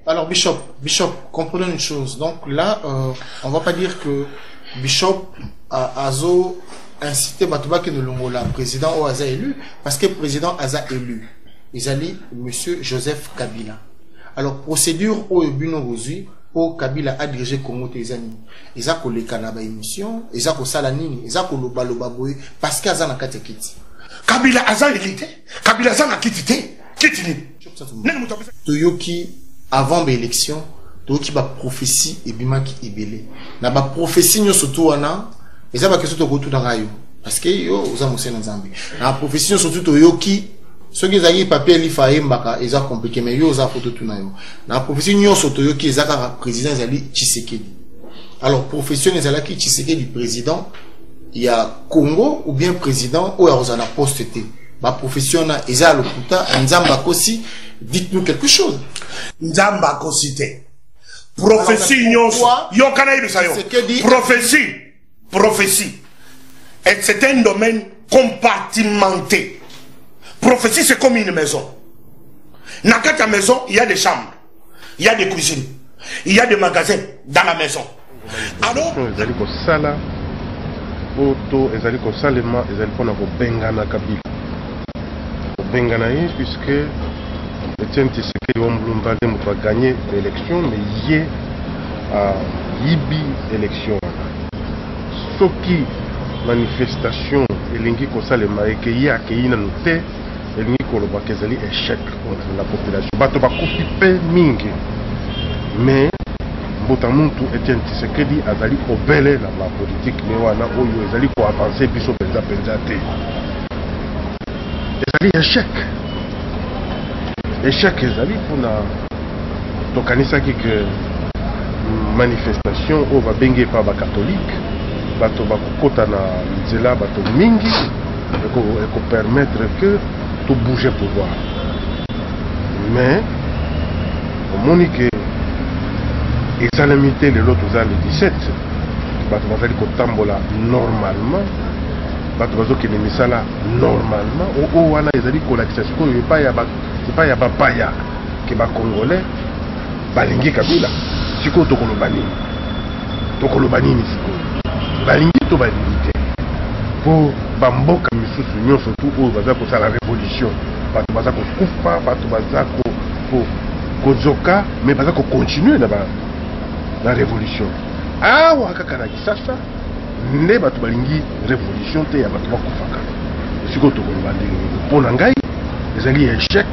Alors Bishop, Bishop, comprenons une chose. Donc là, on va pas dire que Bishop a azo incité Batouba qui ne longola président ou aza élu, parce que président aza élu. Ils allaient Monsieur Joseph Kabila. Alors procédure oyo bino bozwi po Kabila a dirigé Congo te eza nini? Eza koleka na ba émission, eza kosala nini? Eza koloba loba boye parce que aza na kati ya kiti. Kabila aza élu te, Kabila aza na kiti te, kiti nini? Nani moto apesa? Toyoki avant ba élection, toyoki ba prophétie ebimaki ebele. Na ba prophétie nyonso tu wana, eza ba question tokotunaka yo. Parce que yo oza mosali na Nzambe. Na ba prophétie nyonso tu toyoki, soki ezalaki papier lifa ayembaka eza compliqué, mais yo oza photo tuna yo. Na prophétie nyonso toyoki eza kaka président ezali Tshisekedi. Alors prophétie ezalaki Tshisekedi président ya Congo ou bien président oyo akozala na poste te. Ba prophétie wana eza ya lokuta, Nzambe akosi, dites-nous quelque chose. Nzambe akosi te. Prophétie Alors, nyonso, pourquoi yoka na yebisa yo. Tshisekedi Prophétie. Prophétie. Et c'est un domaine compartimenté. Prophétie, c'est comme une maison. Dans la maison, il y a des chambres, il y a des cuisines, il y a des magasins dans la maison. Alors, ezali kosala oyo to ezali kosalema ezali mpona kobengana Kabila, kobengana ye, puisque Etienne Tshisekedi wa Mulumba nde moto aganye élection, mais ye ayibi élection wana. Soki manifestation elingi kosalema eke ye akei nanu te, elingi kolobaka ezali échec contre la population. Bato bakufi mpe mingi, mais mbuta muntu Etienne Tshisekedi azali obele na bapolitike ne wana oyo ezali koavance biso mpenza mpenza te. Ezali échec, échec ezali mpona tokanisaki ke manifestation oyo babengi epa bakatholike, bato bakokota na nzela, bato mingi, ekopermettre ke tobouge pouvoir, mais omoni ke esalemi te. Lelo toza le 17, bato bazali kotambola normalement, bato bazokende misala normalement. Oyo wana ezali kolakisa sikoyo epai ya bapaya ke bacongolais balingi Kabila. Sikoyo tokoloba nini? Tokoloba nini sikoyo? Balingi to balingi te? Mpo bamboka misusu nyonso tu oyo baza kosala révolution, bato baza kokufa, bato baza kozoka, mais baza kocontinue na révolution. Awa kaka na Kisasa nde bato balingi révolution te, ya bato bakufaka. Sikoyo tokoloba ndenge nini? Mpo na ngai ezali échec.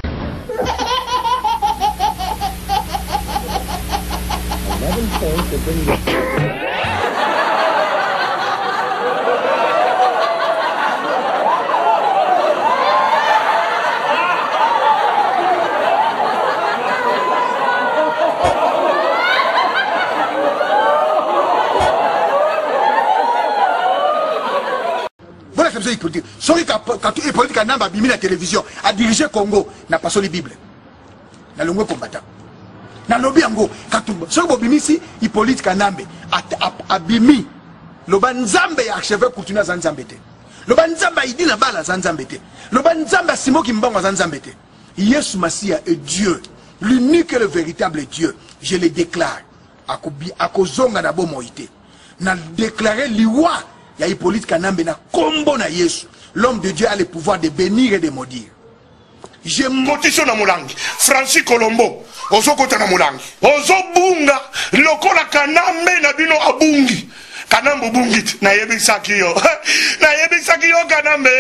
Bolakisa biso Hippolyte. Soki Hippolyte Kanambe abimi na télévision adirige Congo, na pasoli Bible, nalongwe combattant, nalobi yango. Katumba, soki bobimisi Hippolyte Kanambe abimi, loba Nzambe ya archevêque Coutinho aza Nzambe te, loba Nzambe aidi na bala aza Nzambe te, loba Nzambe asimoki mbango aza Nzambe te. Yesu Masiya est Dieu, l'unique et le véritable Dieu, je le déclare. Akozonga na bomoi te. Na déclare liwa ya Hippolyte Kanambe na kombo na Yesu. L'homme de Dieu a le pouvoir de bénir et de maudire. Je Kotiso na molangi Francis Colombo, ozokota na molangi, ozobunga lokola Kanambe na bino abungi. Kanambe obungi te, nayebisaki yo, nayebisaki yo Kanambe,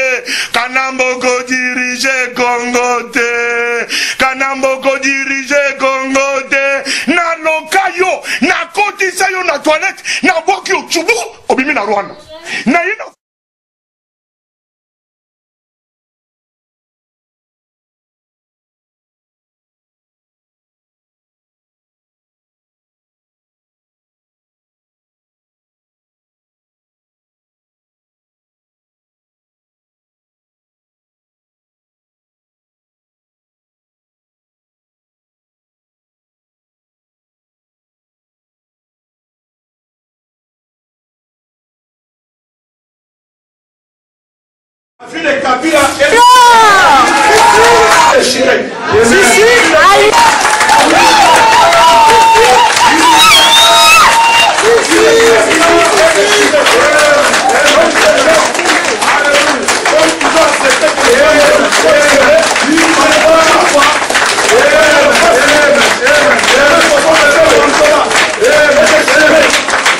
Kanambe okodirige Congo te, Kanambe okodirige Congo te. Naloka yo, nakotisa yo na toilette, nabwaki yo tsubu, obimi na Rwanda naye na Vile Kabila déchiré. Si, si, aïe.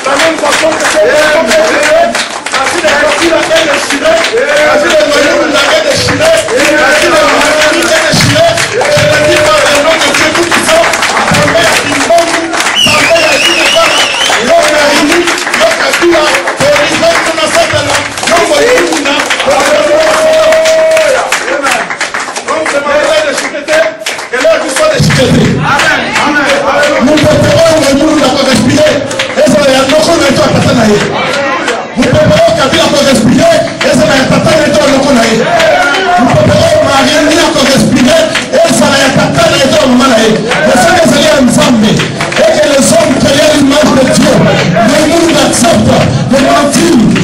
La même façon que Mopepe oyo Mwemulu na korespire ezala ya noko na ye to ya tata na ye. Mopepe oyo Kabila korespire ezala ya tata na ye to ya noko na ye. Mopepe oyo Mariani akorespire ezala ya tata na ye to ya mama na ye. Mais soki ezali ya Nzambe, et que les hommes créés à l'image de Dieu, Mwemulu accepte de mentir.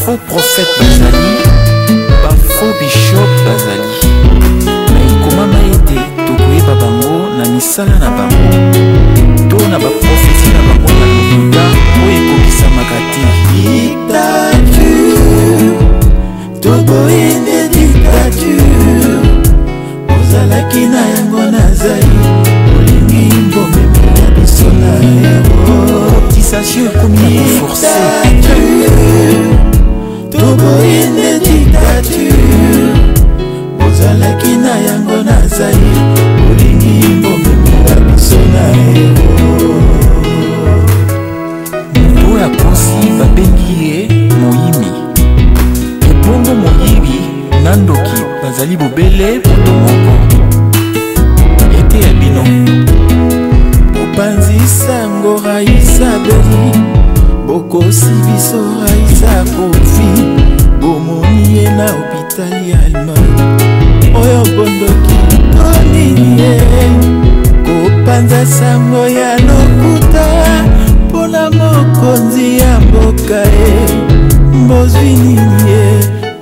faux prophète bazali, ba faux bishop bazali. Na ekomama ete tokoyeba bango na misala na bango to na baprofesi na bango ya lokuta oyo ekokisamaka te. Dictature, toboyi nde dictature, ozalaki na yango nazali, olingi mbomemela biso na ero. Cotisation ekomi ya koforce. Toboyi nde dictature, ozalaki na yango nazali, olingi mbomemela biso na ero. Moto oyo akosi babengi ye moyimi. Ebongo moyibi na ndoki bazali bobele moto moko. Eteya bino. Bopanzi sango Raisa Beri, bokosi biso Raisa Kofi, bomoni ye na hôpital ya Allemagne. Oyo bondoki to nini ye? Kopanza sango ya lokuta mpona mokonzi ya mboka ye. Bozwi nini ye?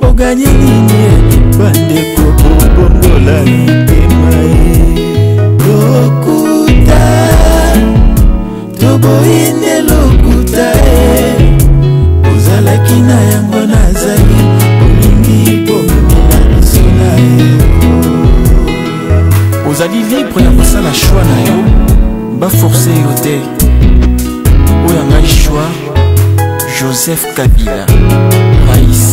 Boganye nini ye? Bandeko bobongola mitema ye. Lokuta, toboyi nde lokuta ye. Ozalaki na yango nazali, olingi bomemela biso na ye. Ozali libre ya kosala choix na yo, baforce yo te. Oyo ya ngai choix, Joseph Kabila Rais.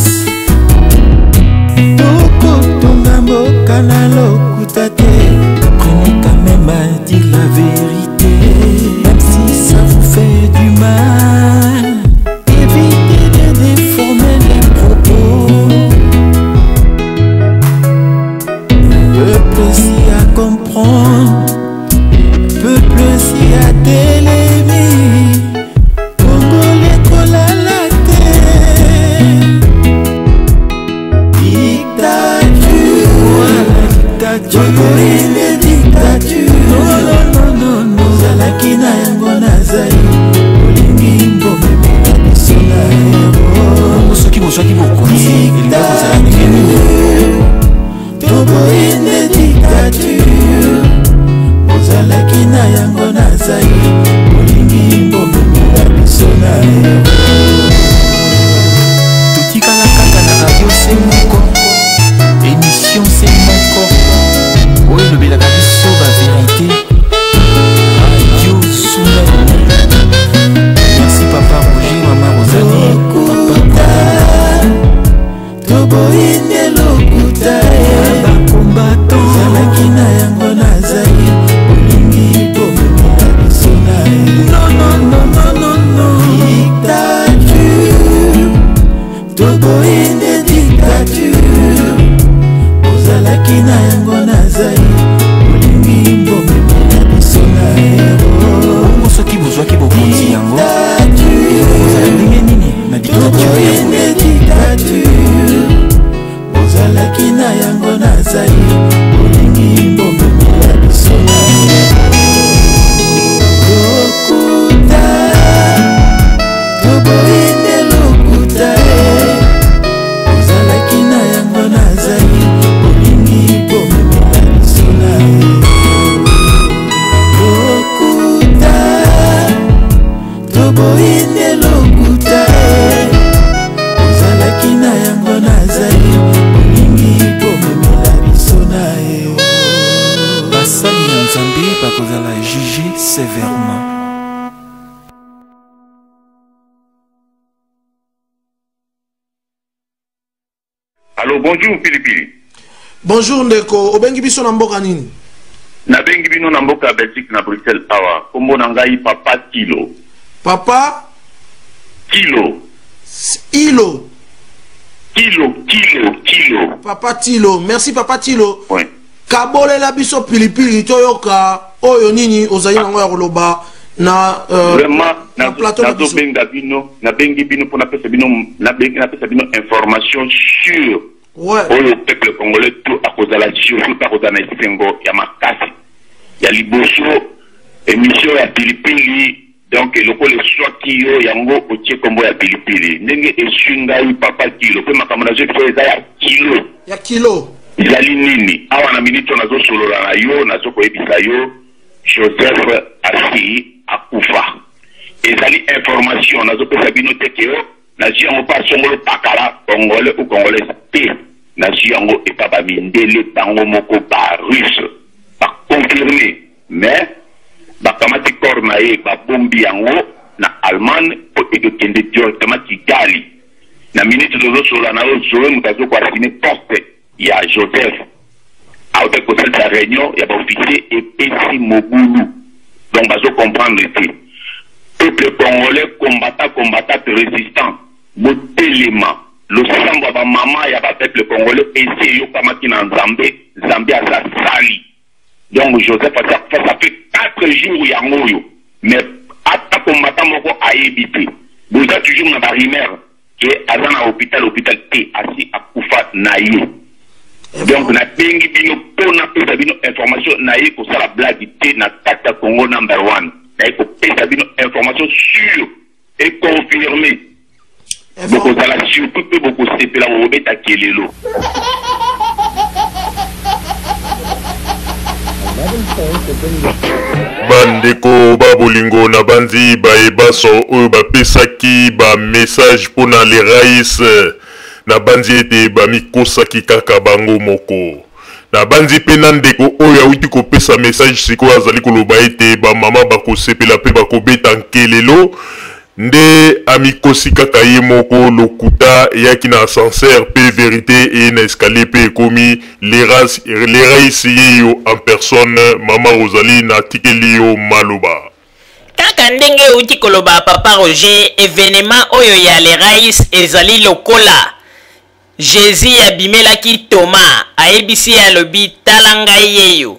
Tokotonga mboka na lokuta te. Apprenez quand même à dire la vérité, même si ça vous fait du mal. Évitez de déformer les propos. Peuple si à comprendre, peuple si à telemi, Congolais kolala te. Dictature, dictature, dictature. Ozalaki na yango nazali, olingi mbomemela biso na ero. Bongo soki bozwaki bokonzi elingi kozala ndenge nini? Toboyi nde dictature, ozalaki na yango nazali, olingi mbomemela biso na ero. Totikala kaka na radio se moko, émission se moko oyo elobelaka biso baverité, Radio Zumba. Merci papa Roger, mama Rosalie, papa Toboyi nde lokuta ye. Bacombattant. Ozalaki na yango nazali, olingi bomemela biso na ye. Non, non, non, non, non, non. Dictature, toboyi nde dictature, ozalaki na yango nazali, olingi bomemela biso na ero. Bongo soki bozwaki bokonzi yango ekozala ndenge nini na dictature ya Toboyi boye? nde dictature, ozalaki na yango nazali, olingi bomemela biso na ero. Lokuta, toboyi nde lokuta ye. Ozalaki na yango nazali, olingi bomemela biso na ero. Lokuta, toboyi nde lokuta ye. Ozalaki na yango nazali, olingi bomemela biso na ero. Basali ya Nzambe bakozala juge sévèrement. Allô, bonjour Pilipili. Bonjour ndeko, obengi biso na mboka nini? Nabengi bino na mboka ya Belgique, na Bruxelles awa. Kombo na ngai Papa Kilo. Papa Kilo. Ilo. Kilo, Kilo, Kilo. Papa Tilo, merci papa Tilo. Oui. Kabolela biso pilipili toyoka oyo nini ozali nango ya koloba na Vraiment, na plateau na biso. Nazobenga bino, nabengi bino mpo napesa bino, nabengi napesa bino information sûre. Oyo peuple congolais tout akozala surtout mpe akozala na esengo ya makasi. Ya liboso, émission ya Pilipili. Donc lokola eswaki yo yango otie kombo ya pilipili ndenge eswi ngai papa kilo pe makambo nazo yebisa yo eza ya kilo. Ya kilo. Ezali nini awa na minute oyo nazo solola na yo nazo koyebisa yo Joseph asi akufa ezali information nazo pesa bino te ke nazwi yango pa songolo pakala congolais ou congolaise te nazwi yango epa ba mindele bango moko ba russe ba confirme Mais bakamati corps na ye babombi yango na Allemagne po ekekende directement Kigali. Na minute tozosolola na yo Zoe moto azo ko assumer poste ya Joseph awutaki kosalisa reunion ya ba officiers epesi mobulu donc bazo comprendre te. Peuple congolais combattant combattante resistant botelema losambo ya ba mama ya ba peuple congolais esi eyokamaki na Nzambe, Nzambe aza sali. Donc Joseph asi akufa ça fait 4 jours yango oyo mais ata combattant moko ayebi te. Boza toujours na ba rumeurs que aza na hopital hopital te asi akufa naye. Donc nabengi bino po napesa bino information naye kosala blague te na kati ya Congo number one naye kopesa bino information sur et confirme. Bokozala surtout mpe bokosepela bokobeta kelelo. Bandeko ba bolingo nabanzi baye banso oyo bapesaki ba message mpo na le rais nabanzi ete bamikosaki kaka bango moko. Nabanzi mpe na ndeko oyo awuti kopesa message sikoyo azali koloba ete ba mama bakosepela mpe bakobeta nkelelo Nde amikosi kaka ye moko lokuta eyaki na ascenseur pe verite eye na escalier pe ekomi le rais yeyo en personne maman Rosalie na tikeli yo maloba. Kaka ndenge owuti koloba papa Roger, evenement oyo ya le rais ezali lokola Jesus abimelaki Thomas ayebisi ye alobi tala ngai yeyo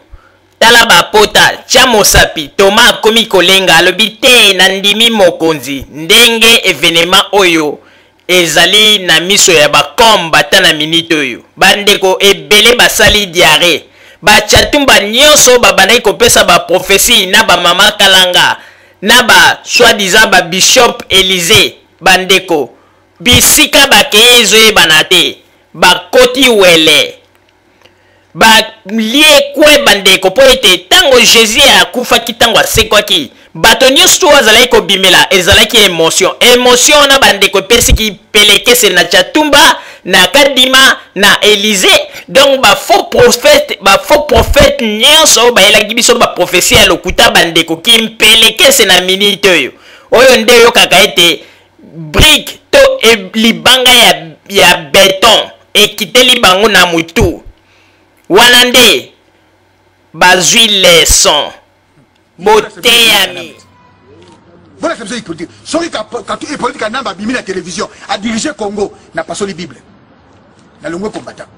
tala ba pota tia mosapi Thomas akomi kolenga alobi te na ndimi mokonzi ndenge evenement oyo ezali na miso ya ba combattant na minute oyo ba ndeko ebele basali diarrhee ba tshatumba nionso babandaki kopesa ba prophetie na ba mama kalanga na ba soit disant ba bishop Elysee ba ndeko Bisika bakei ezoyebana te. Bakoti wele. Balie kwe bandeko mpo ete ntango Jesus akufaki, ntango asekwaki, bato nyonso oyo azalaki kobimela ezalaki emotion. Emotion wana bandeko epesi kipelekese na Tshatumba, na Kadima, na Elysee. Donc ba faux prophètes, ba faux prophètes nyonso oyo bayelaki biso ba prophetie ya lokuta bandeko, kimpelekese na minute oyo. Oyo nde oyokaka ete brique to e, libanga ya, ya beton ekiteli bango na mutu wana nde bazwi leson boteyami bolakisa biso hypocrite soki hypocrite kanambe abimi na télévision adirige congo na pasoli bible nalongwe combattant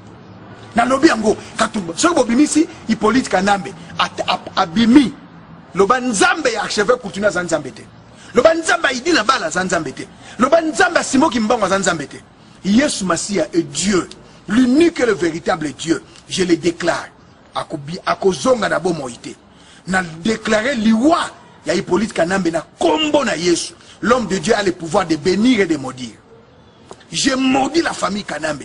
nalobi yango katumba soki bobimisi hippolyte kanambe abimi loba nzambe ya archevêque coutumier aza nzambe te Loba nzambe ya Idi na bala aza nzambe te. Loba nzambe ya Simon Kimbangu aza nzambe te. Yesu Masiya est Dieu, l'unique et le véritable Dieu. Je le déclare. Akobi akozonga na bomoi te. Na déclarer liwa ya Hippolyte Kanambe na kombo na Yesu. L'homme de Dieu a le pouvoir de bénir et de maudire. Je maudis la famille Kanambe.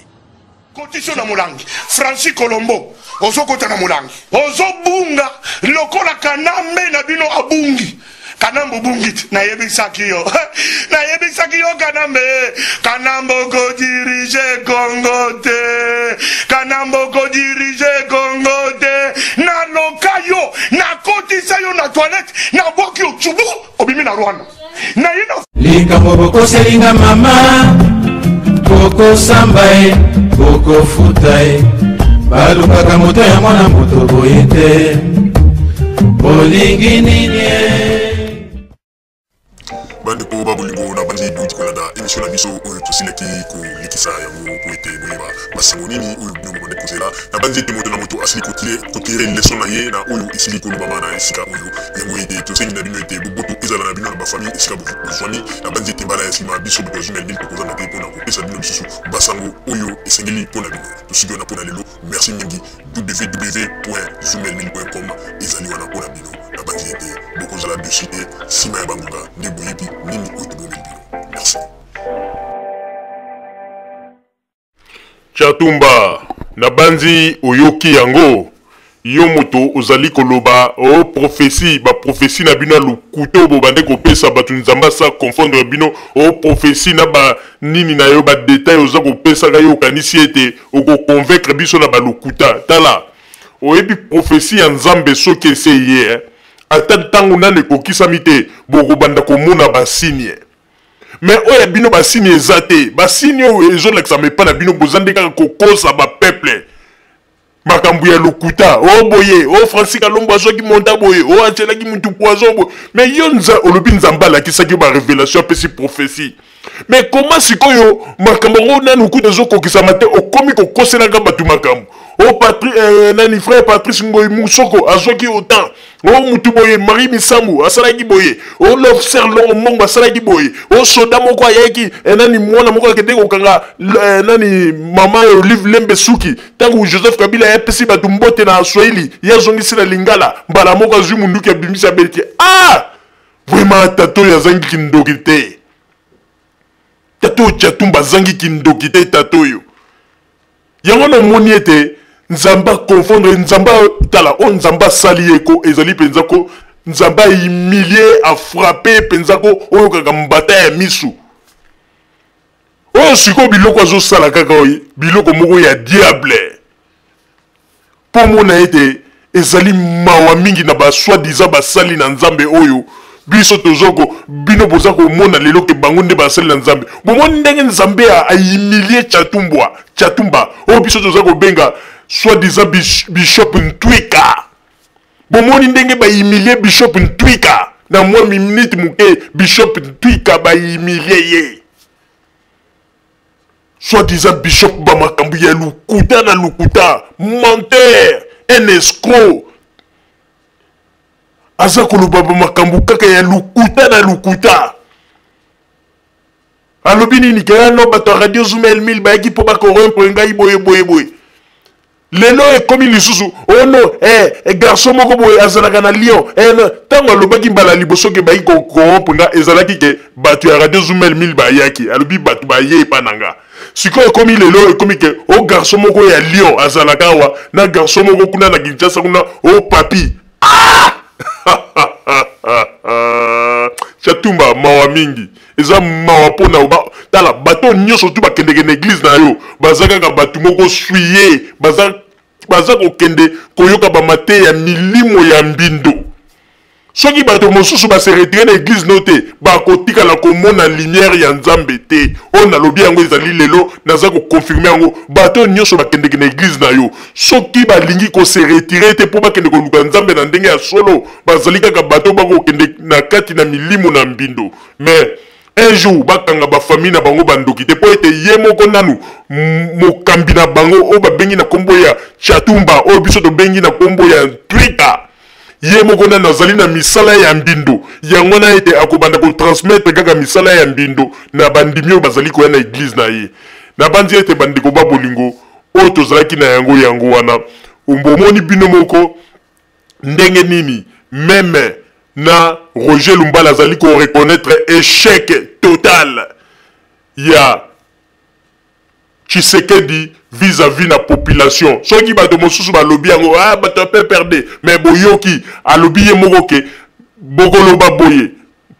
Kotisi yo na molangi Francis Colombo ozokota na molangi ozobunga lokola kanambe na bino abungi kanambe obungi te nayebisaki yo nayebisaki yo kanambe kanambe okodirige kongo te kanambe okodirige kongo te naloka yo nakotisa yo na toilette nabwaki yo tsubu obimi na rwanda naye na likambo bokoseli nga mama bokosamba ye bokofuta ye balukaka moto ya mwana moto boye te bolingi nini Bandeko ba bolingo na banzi bouti kolanda emission na biso oyo tosilaki kolekisa yango po ete boyeba basango nini oyo bino bobandaki kozela. Na banzi ete moto na moto asili kotire leson na ye na oyo esili kolobama na esika oyo yango ete tosengi na bino ete boboto. Ezala na bino na ba famille esika bozwami. Nabanzi ete mbala ya nsima biso bato ya Zoom Elmil tokozanga te mpo na kopesa bino lisusu basango oyo esengeli mpo na bino. Tosuki wana mpo na lelo. Merci mingi. www.zoomelmil.com ezali wana mpo na bino. Nabanzi ete bokozala dessus te nsima ya bangonga nde boyebi nini oyo tobomeli bino. Merci. Tshatumba, nabanzi oyoki yango. Yo moto ozali koloba o oh, prophetie, ba prophetie na bino ya lokuta oyo bobande kopesa bato, Nzambe asa confondre bino o oh, prophetie na ba nini na yo, ba detail oza kopesaka yo okanisi ete oko convaincre biso na ba lokuta. Tala, oyebi prophetie ya Nzambe soki ese ye eh? Ata ntango nano ekokisami te, bokobanda komona ba signe. Mais oyo ya bino ba signe eza te. Ba signe oyo ezolakisama epai na bino, boza nde kaka kokosa ba peuple. Makambo ya lokuta. O boye, o Francis Kalombo azwaki monta boye, o atielaki mutu poison boye. Mais yo nza olobi Nzambe alakisaki yo ba révélation, apesi prophétie. Mais comment sikoyo makambo yango nanu kutu ezokokisama te, okomi kokoselaka bato makambo. O Patri, nani frère Patrice Ngoyi Musoko azwaki autant. O mutu boye Marie Misamu asalaki boye. O l'officer Longo Mbongo asalaki boye. O soda moko ayaki, nani mwana moko akende kokanga, nani mama Olive Lembe suki. Tango Joseph Kabila apesi bato mbote na Swahili, ye azongisi na Lingala, mbala moko azwi munduki abimisi abeti. Ah! Vraiment tata oyo azangi kindoki te. Tata oyo Tshatumba azangi kindoki te tata oyo. Yango na omoni ete Nzambe a confondre, Nzambe tala oyo Nzambe asali ye ko ezali mpenza ko Nzambe a humilier, a frapper mpenza ko oyo kaka mbata ya misu. Oyo sikoyo biloko azosala kaka oyo biloko moko ya diable. Mpo omona ete ezali mawa mingi na ba soi-disant basali na Nzambe oyo biso tozoko bino boza komona lelo ke bango nde basali na Nzambe. Bomoni ndenge Nzambe a humilie Tshatumbwa, Tshatumba oyo biso toza kobenga soi-disant Bishop Ntwika. Bomoni ndenge ba humilie Bishop Ntwika na mwa minute moke, Bishop Ntwika ba humilie ye. Soi-disant bishop ba makambo ya lokuta na lokuta, menteur, un escroc. Aza koloba ba makambo kaka ya lokuta na lokuta. Alobi nini ke ah non bato ya radio Zuma El Mil bayaki mpo ba corrompre ngai boye boye boye. Lelo ekomi lisusu oh non eh, eh, garçon moko boye azalaka na Lyon eh, non. Tango alobaki mbala liboso ke bayaki ko corrompre nga ezalaki ke bato ya radio Zuma El Mil bayaki, alobi bato baye epa na nga. Sikoyo ekomi lelo ekomi ke oh garçon moko ya Lyon azalaka awa na garçon moko kuna na Kinshasa kuna oh papi ah! Tshatumba mawa mingi eza mawa mpo na ba, tala bato nyonso tu bakendeke na eglise na yo baza kaka bato moko suye baza, baza kokende koyoka bamate ya milimo ya mbindo. Soki bato mosusu ba se retirer na eglise no te, bakotikala komona lumière ya Nzambe te. Oyo nalobi yango ezali lelo, naza ko confirmer yango. Bato nyonso bakendeke na eglise na yo, soki balingi ko se retirer te mpo bakende koluka Nzambe na ndenge ya solo, bazali kaka bato bakokende na kati na milimo na mbindo. Mais un jour bakanga ba famille na bango bandoki te, mpo ete ye moko nanu mokambi na bango oyo babengi na kombo ya Tshatumba, oyo biso tobengi na kombo ya Ntwika, ye moko nanu azali na misala ya mbindo. Yango wana ete akobanda kotransmettre kaka misala ya mbindo na bandimi oyo bazali koya na eglise na ye. Nabanzi ete bandeko ba bolingo oyo tozalaki na yango yango wana, bomoni bino moko ndenge nini meme na Roger Lumbala azali ko reconnaître échec total ya Tshisekedi vis-à-vis na population. Soki bato mosusu balobi yango, ah, bato ya PPRD, mais boyoki, alobi ye moko ke bokoloba boye,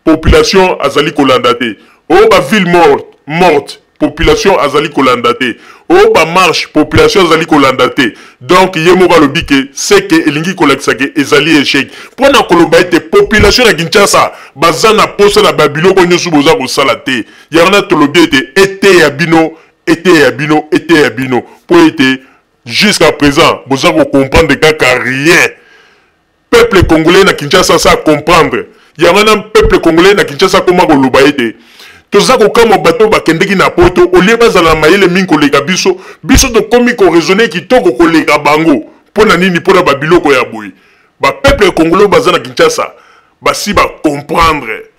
population azali kolanda te. Oh, ba ville morte, morte, population azali kolanda te. Oh, ba marche, population azali kolanda te. Donc ye moko alobi ke c'est que elingi kolakisa ke ezali échec. Pona koloba ete population na Kinshasa baza na posa na ba biloko nyonso boza kosala te. Yango na tolobi ete eteya bino, eteya bino, eteya bino po ete jusqu'à présent boza ko comprendre kaka rien. Peuple congolais na Kinshasa sa comprendre. Yango na peuple congolais na Kinshasa koma koloba ete toza kokamwa bato bakendeki na poto olie bazala na mayele mingi koleka biso, biso tokomi ko raisonner kitoko koleka bango. Mpo na nini? Mpo na ba biloko ya boye. Ba peuple congolais baza na Kinshasa. Basi ba comprendre.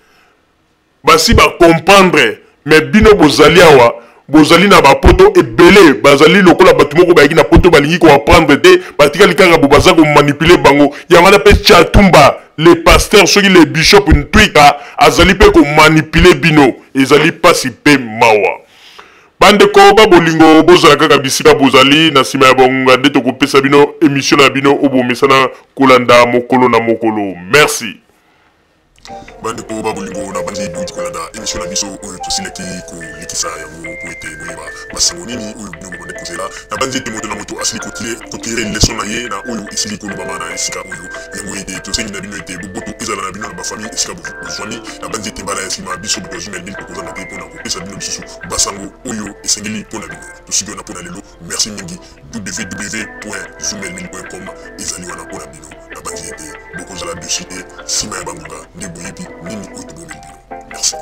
Basi ba comprendre mais bino bozali awa bozali na ba poto ebele bazali lokola bato moko bayaki na poto balingi ko apprendre te batikali kaka bo baza ko manipuler bango yango wana mpe Tshatumba le pasteur soki le bishop Ntwika azali mpe ko manipuler bino ezali pasi mpe mawa. Bandeko ba bolingo bozala kaka bisika bozali na nsima ya bangonga nde tokopesa bino emission na bino oyo bomesana kolanda mokolo na mokolo. Merci. Bandeko ba bolingo na banzi bouti kolanda emission na biso oyo tosilaki kolekisa yango po ete boyeba basango nini oyo bino bobandaki kozela. Na banzi ete moto na moto asili kotire leson na ye na oyo esili kolobama na esika oyo. Yango ete tosengi na bino ete boboto ezala na bino na bafamille esika bozwami. Na banzi ete mbala ya nsima biso bato ya Zumel 1000 tokozanga te mpo na kopesa bino lisusu basango oyo esengeli mpo na bino. Tosuki wana mpo na lelo. Merci mingi. www.zoomelmil.com ezali wana mpo na bino. Nabanzi ete bokozala dessus te nsima ya bangonga nde boyebi nini oyo tobombeli bino. Merci.